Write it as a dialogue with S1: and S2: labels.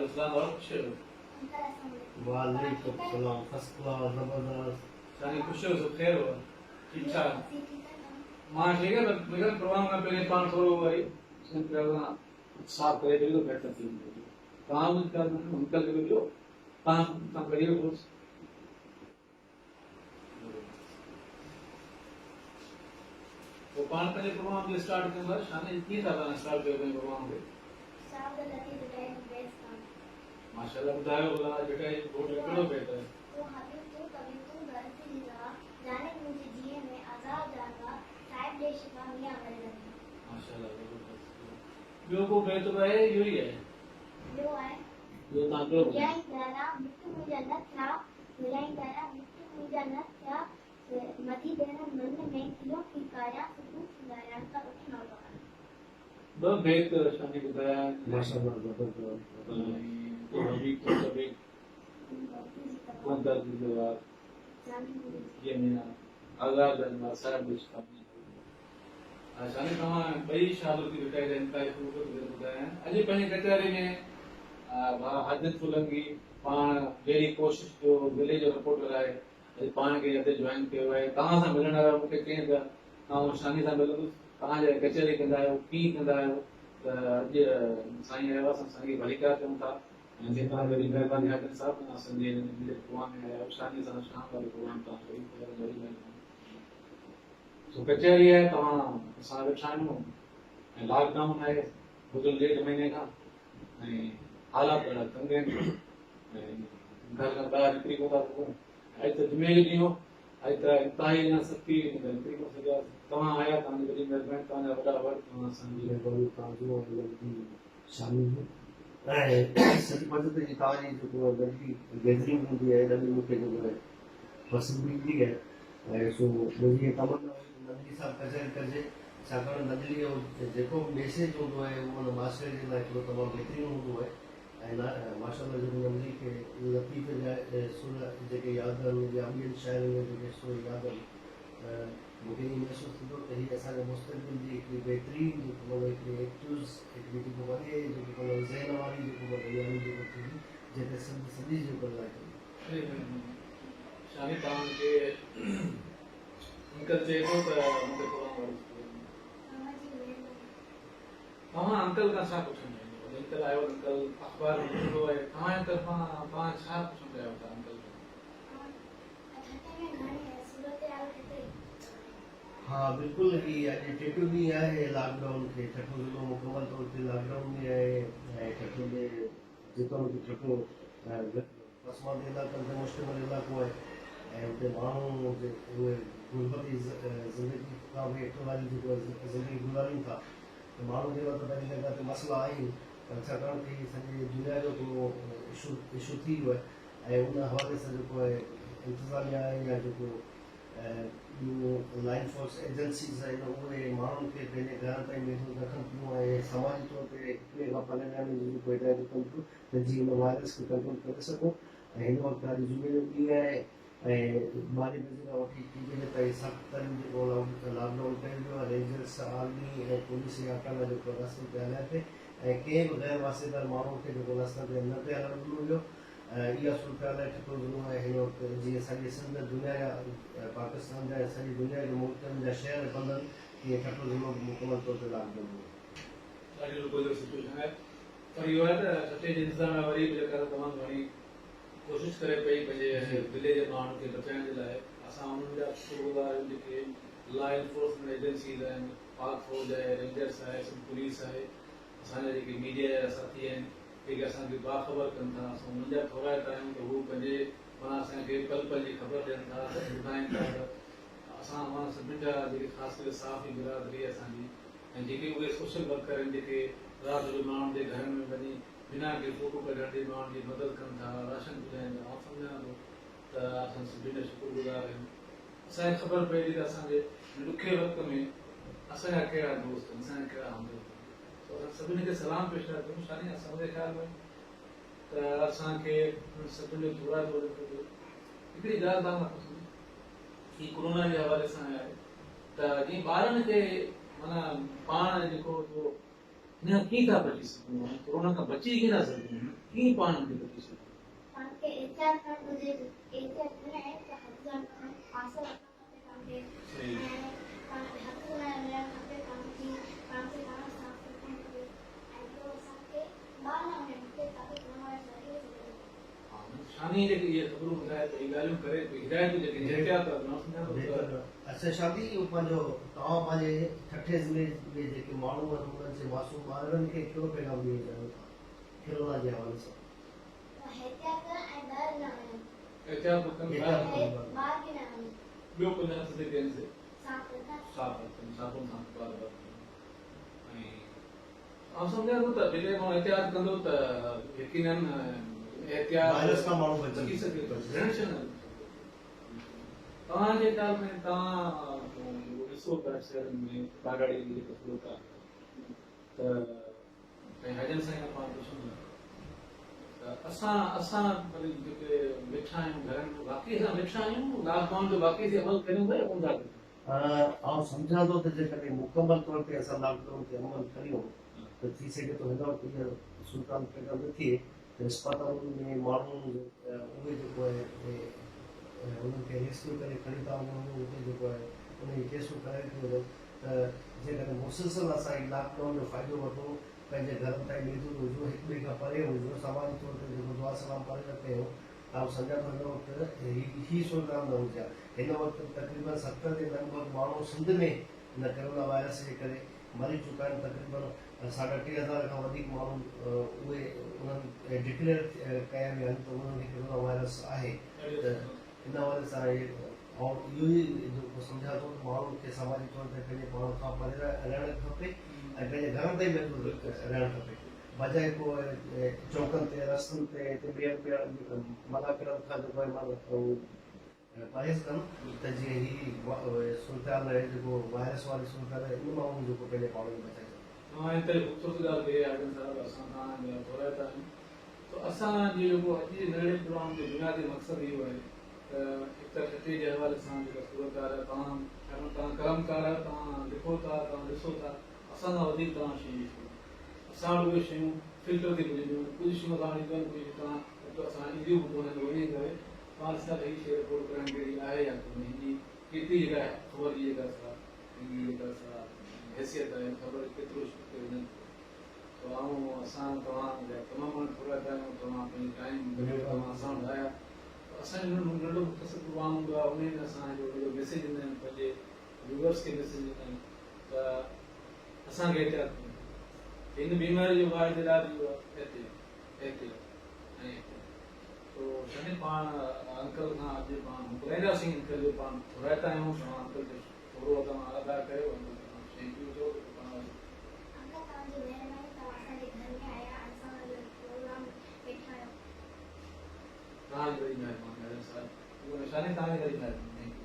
S1: اسلام وارو خوش آهيو؟
S2: وعليڪم السلام فرسٽ ڪلاس زبردست.
S1: سائين خوش آهيو سڀ خير هو ٺيڪ ٺاڪ مان ٺيڪ آهي پر پروگرام کان پهرين پاڻ ٿورو وري صاف ڪري ڇڏيو ته بهتر ٿي ويندو توهان به خيال ۾ انڪل کي به ڏيو توهان توهان ڪڍي وٺوس. پوء پاڻ پنهنجي پروگرام کي اسٽارٽ ڪيون ٿا شاني ڪيئن ٿا توهان اسٽارٽ ڪيو پنهنجي پروگرام کي؟ ماشاءالله ٻڌايو ڀلا ڀٽائي جو گهوٽ ڪهڙو بيت آهي؟ ماشاءالله زبردست ٻيو ڪو بيت به آهي اهو ئي آهي؟
S3: ٻيو آهي.
S1: ٻيو توهان ڪهڙو ٻڌايو؟
S3: ملائين پيارا مٽ منهنجا نه ٿيا، ملائين پيارا مٽ منهنجا نه ٿيا، مٿي ڏيڻ من ۾ ڪيئن ڦيڪاريان، سڪون سنگاريان ته اٺ نوبهار.
S1: ٻه بيت شاني ٻڌايا آهن.
S2: ماشاءالله زبردست.
S1: ۽ تو حبيب تو طبيب ڪون درد جي دوا جي ميان آزاد انوار صاحب جو شامل شاني توهان ٻئي شاهه لطيف ڀٽائي جا انتهائي خوبصورت بيت ٻڌايا آهن. اڄ پنهنجي ڪچهري ۾ ڀاء حاجت سولنگي پاڻ ڊيلي ڪوشش جو ضلعي جو رپورٽر آهي اڄ پاڻ کي هتي جوائن ڪيو آهي توهان سان ملڻ آيو مون کي چيائين ته آئون شاني سان ملندس توهان جڏهن ڪچهري ڪندا آهيو ڪيئن ڪندا آهيو ته اڄ سائين آيو آهي اسان سائين کي ڀليڪار چئون ٿا ۽ جي توهان جي وڏي مهرباني حاجت صاحب توهان اسان جي هن ننڍڙي پروگرام ۾ آيا آهيو شاني سان شام واري پروگرام توهان جو وڏي مهرباني سو ڪچهري آهي توهان اسان ويٺا آهيون ۽ لاڪ ڊائون آهي گذريل ڏيڍ مهيني کان ۽ حالات ڏاڍا تنگ آهن ۽ گهر کان ٻاهر نڪري ڪونه ٿا سگهون اڄ ته جمعي جو ڏينهن هو اڄ ته انتهائي اڃا سختي هئي نه نڪري ڪونه سگهياسين توهان آيا توهان جي وڏي مهرباني توهان جا وڏا وڙ توهان اسان جي
S2: مهرباني توهان جو ۽ لڳندي شامل هو ۽ سچ پچ ته جي توهان جي جيڪو ننڍڙي گيدرنگ هوندي آهي ڏاڍي مون کي جيڪو آهي پسند به ايندي آهي ۽ سو منهنجي هيء تمنا هئي ته ننڍڙي سان به ڪچهري ڪجي، ڇاڪاڻ ننڍڙي جو جيڪو به ميسيج هوندو آهي اهو ان معاشري جي لاء هڪڙو تمام بهترين هوندو آهي ۽ ماشاء الله جيڪو ننڍڙي کي لطيف جا سر جيڪي ياد آهن يا ٻين شاعرن جا جيڪي سر ياد آهن ته مون کي ائين محسوس ٿيندو ته هي اسان جي مستقبل جي هڪڙي بهترين جيڪو مطلب هڪڙي ايڪٽوز هڪڙي جيڪو وڏي جيڪو مطلب ذهن واري جيڪو مطلب نياڻي جيڪو ٿيندي جنهن تي سنڌ سڄي جيڪو لاء ڪندي.
S1: شاني توهان کي انڪل چئي ٿو ته مون کي قرآن واري اسڪول ۾. توهان انڪل کان ڇا پڇڻ چاهيندو اڄ انڪل آيو انڪل اخبار ۾ لکندو آهي توهان جي طرفان توهان ڇا پڇڻ چاهيو ٿا انڪل کان.
S2: ها بلڪل هي اڄ ٽيٽيون ڏينهن آهي لاڪ ڊائون کي ٺٽو ضلعو مڪمل طور تي لاڪ ڊائون ۾ آهي ۽ ٺٽو ۾ جيتوڻيڪ ٺٽو پسمانده علائقن تي مشتمل علائقو آهي ۽ اتي ماڻهو اهي غربتي زندگي کان به هيٺ واري جيڪو زندگي گذارين ٿا ته ماڻهن جي لاء ته پنهنجي جڳهه تي مسئلا آهن پر ڇاڪاڻ ته هي سڄي دنيا جو هڪڙو اشو اشو ٿي ويو آهي ۽ ان حوالي سان جيڪو آهي انتظاميا آهي يا جيڪو ٻيون لا انفورس ايجنسيز آهن اهي ماڻهن کي پنهنجي گهرن تائين محدود رکن پيون ۽ سماجي طور تي هڪ ٻئي کان پري رهڻ جون جيڪو هدايتون ڪن پيون ته جيئن هن وائرس کي ڪنٽرول ڪري سگهون ۽ هن وقت اڄ جمعي جو ڏينهن آهي ۽ ٻارهين بجي کان وٺي ٽي بجي تائين سخت ترين جيڪو لاڪ ڊائون ڪيو ويو آهي رينجرس آرمي ۽ پوليس جا اڪيلا جيڪو رستن تي هليا پئي ۽ ڪنهن به غير واسطيدار ماڻهو کي جيڪو رستن تي نه پئي هلڻ ڏنو ويو ۽ اها صورتحال آهي ٺٽو ضلعو ۽ هن وقت جيئن سڄي سنڌ دنيا جا پاڪستان جا ۽ سڄي دنيا جي ملڪن جا شهر بند آهن تيئن ٺٽو ضلعو به مڪمل طور تي لاڪ ڊائون ۾ آهي.
S1: ڏاڍي ڏکوئيندڙ سچوئيشن آهي پر اهو آهي ته ٺٽي جي انتظاميا وري به جيڪا تمام گهڻي ڪوشش ڪري پئي پنهنجي ضلعي جي ماڻهن کي بچائڻ جي لاء اسان انهن جا شڪرگذار آهيون جيڪي لا انفورسمينٽ ايجنسيز آهن پاڪ فوج آهي رينجرس آهي سنڌ پوليس آهي اسان جا جيڪي ميڊيا جا ساٿي آهن جيڪي اسان کي باخبر ڪن ٿا اسان انهن جا ٿورائتا آهيون ته هو پنهنجي معنيٰ اسان کي پل پل جي خبر ڏين ٿا ته ٻڌائين ٿا ته اسان اوهان سڀني جا جيڪي خاص ڪري صحافي برادري اسان جي ۽ جيڪي اهي سوشل ورڪر آهن جيڪي رات جو ماڻهن جي گهرن ۾ وڃي بنا ڪنهن فوٽو ڪڍڻ جي ماڻهن جي مدد ڪن ٿا راشن پڄائين ٿا آئون سمجهان ٿو ته اسان سڀني جا شڪر گذار آهيون اسان کي خبر پئي ٿي ته اسان جي هن ڏکي وقت ۾ اسان جا ڪهڙا دوست آهن اسان جا ڪهڙا همدرد آهن سو اسان سڀني کي سلام پيش ٿا ڪريون شاني اسان جي خيال ۾ ته اسان کي انهن سڀني جو ٿورائتو هجڻ کپي هڪڙي ڳالهه توهان کان پڇندس هي ڪورونا جي حوالي سان آهي ته جيئن ٻارن کي معنيٰ پاڻ جيڪو سو هن کان ڪيئن ٿا بچي سگهون ۽ ڪورونا کان بچي ڪيئن ٿا سگهون، ڪيئن پاڻ هن کي بچي سگهون؟
S3: پاڻ کي احتياط ڪرڻ گهرجي، احتياط ان آهي ته هٿ ڌوئڻ کپن، پاسو رکڻ کپي پاڻ کي ۽ پاڻ کي هٿ نه ملڻ کپي، پاڻ جي پاڻ کي پاڻ صاف رکڻ کپي ۽ ٻيو اسان کي ٻاهر نه وڃڻ کپي تاڪه ڪورونا وائرس لڳي نه سگهي.
S1: شاني جيڪي اهي خبرون ٻڌائي پئي، ڳالهيون ڪري پئي، هدايتون جيڪي احتياط آهي، مان سمجهان ٿو ته.
S2: اڇا شادي اهو پنهنجو توهان پنهنجي ٺٽي ضلعي ۾ جيڪي ماڻهو آهن انهن جي معصوم ٻارڙن کي ڪهڙو پيغام ڏيڻ چاهيو ٿا ڪرونا جي حوالي سان؟
S3: احتياط ڪن ۽ ٻاهر نه وڃن.
S1: احتياط به ڪن ٻاهر نه وڃن.
S3: ٻاهر به نه وڃن.
S1: ٻيو پنهنجا هٿ جيڪي آهن سي
S3: صاف رکن.
S1: صاف رکن، صابن سان بار بار ڌوئن ۽ آئون سمجهان ٿو ته جيڪڏهن ماڻهو احتياط ڪندو ته يقينن احتياط
S2: وائرس کان ماڻهو
S1: بچي سگهي ٿو. پريونشن توهان جي خيال ۾ توهان جيڪو ڏسو ٿا شهرن ۾ ٻهراڙي جي جيڪا صورت آهي ته سائين حاجن سائين کان پاڻ پڇون ٿا ته اسان اسان وري جيڪي ويٺا آهيون گهرن ۾ واقعي اسان ويٺا آهيون لاڪ ڊائون تي واقعي اسين عمل ڪريون ٿا يا ڪونه ٿا ڪريون؟
S2: آئون سمجهان ٿو ته جيڪڏهن مڪمل طور تي اسان لاڪ ڊائون تي عمل ڪريون ته ٿي سگهي ٿو هن وقت اها صورتحال پيدا نه ٿئي ته اسپتالن ۾ ماڻهو اهي جيڪو آهي انهن کي ريسڪيو ڪري کڻي ٿا وڃن اتي جيڪو آهي انهن جي ٽيسٽون ڪرائي ٿيون وڃن ته جيڪڏهن مسلسل اسان هي لاڪ ڊائون جو فائدو وٺون پنهنجي گهرن تائين محدود هجون هڪ ٻئي کان پري هجون سماجي طور تي جيڪو دعا سلام پري نه ڪيون ته آئون سمجهان ٿو هن وقت هي صورتحال نه هجي ها. هن وقت تقريبن 70 جي لڳ ڀڳ ماڻهو سنڌ ۾ هن ڪرونا وائرس جي ڪري مري چڪا آهن تقريبن ساڍا ٽي هزار کان وڌيڪ ماڻهو اهي انهن ڊڪليئر ڪيا ويا آهن ته انهن کي ڪرونا وائرس آهي ته ان حوالي سان آئون اهو ئي جيڪو سمجهان ٿو ته ماڻهن کي سماجي طور تي پنهنجي پاڻ کان پري رهڻ کپي ۽ پنهنجي گهرن تائين محدود رهڻ کپي بجاء ڪو چوڪن تي رستن تي هتي ٻين ٻين ملاکڙن کان جيڪو آهي ماڻهو پرهيز ڪن ته جيئن هي صورتحال جيڪو وائرس واري صورتحال آهي ان مان هو جيڪو پنهنجي پاڻ کي بچائي سگهن.
S1: توهان انتهائي خوبصورت ڳالهه ڪئي آهي حاڪم صاحب اسان توهان جا ٿورائتا آهيون ته اسان جي جيڪو اڄ جي ننڍڙي پروگرام جو بنيادي مقصد اهو آهي ته هڪ ته ٺٽي جي حوالي سان جيڪا صورتحال آهي توهان ڇاڪاڻ توهان قلمڪار آهيو توهان لکو ٿا توهان ڏسو ٿا اسان کان وڌيڪ توهان شيون ڏسو اسان وٽ اهي شيون فلٽر ٿي پڄنديون آهن ڪجهه شيون اسان وٽ اينديون آهن ڪجهه توهان وٽ اسان اينديون به ڪونهن انهيء ڪري توهان ڏسندا ته هي شيء رپورٽ ڪرڻ جهڙي آهي يا ڪونهي هن جي ڪيتري جيڪا خبر جي جيڪا سا هن جي جيڪا سا حيثيت آهي هن خبر ڪيترو اتي وڃن ٿو سو آئون اسان توهان جا تمام گهڻا ٿورائتا آهيون توهان پنهنجي ٽائيم ڪڍيو توهان اسان وٽ آيا ته اسان جو ننڍڙو ننڍڙو مختصر پروگرام هوندو آهي انهي ۾ اسان جو ننڍڙو ميسيج ڏيندا آهيون پنهنجي ويوئرس کي ميسيج ڏيندا آهيون ته اسان کي احتياط ڪرڻو پوندو هن بيماري جو واحد علاج اهو آهي احتياط احتياط ۽ احتياط سو شني پاڻ انڪل کان اڄ پاڻ موڪلائينداسين انڪل جو پاڻ ٿورائتا آهيون توهان انڪل جو ٿورو توهان ادا ڪيو انڪل کي پاڻ thank you چئو ته پاڻ
S3: انڪل توهان جي مهرباني توهان اسان جي گهر ۾ آيا ۽ اسان جو پروگرام ويٺايو.
S1: توهان جي وڏي مهرباني اعظم صاحب نشاني توهان جي وڏي مهرباني thank you.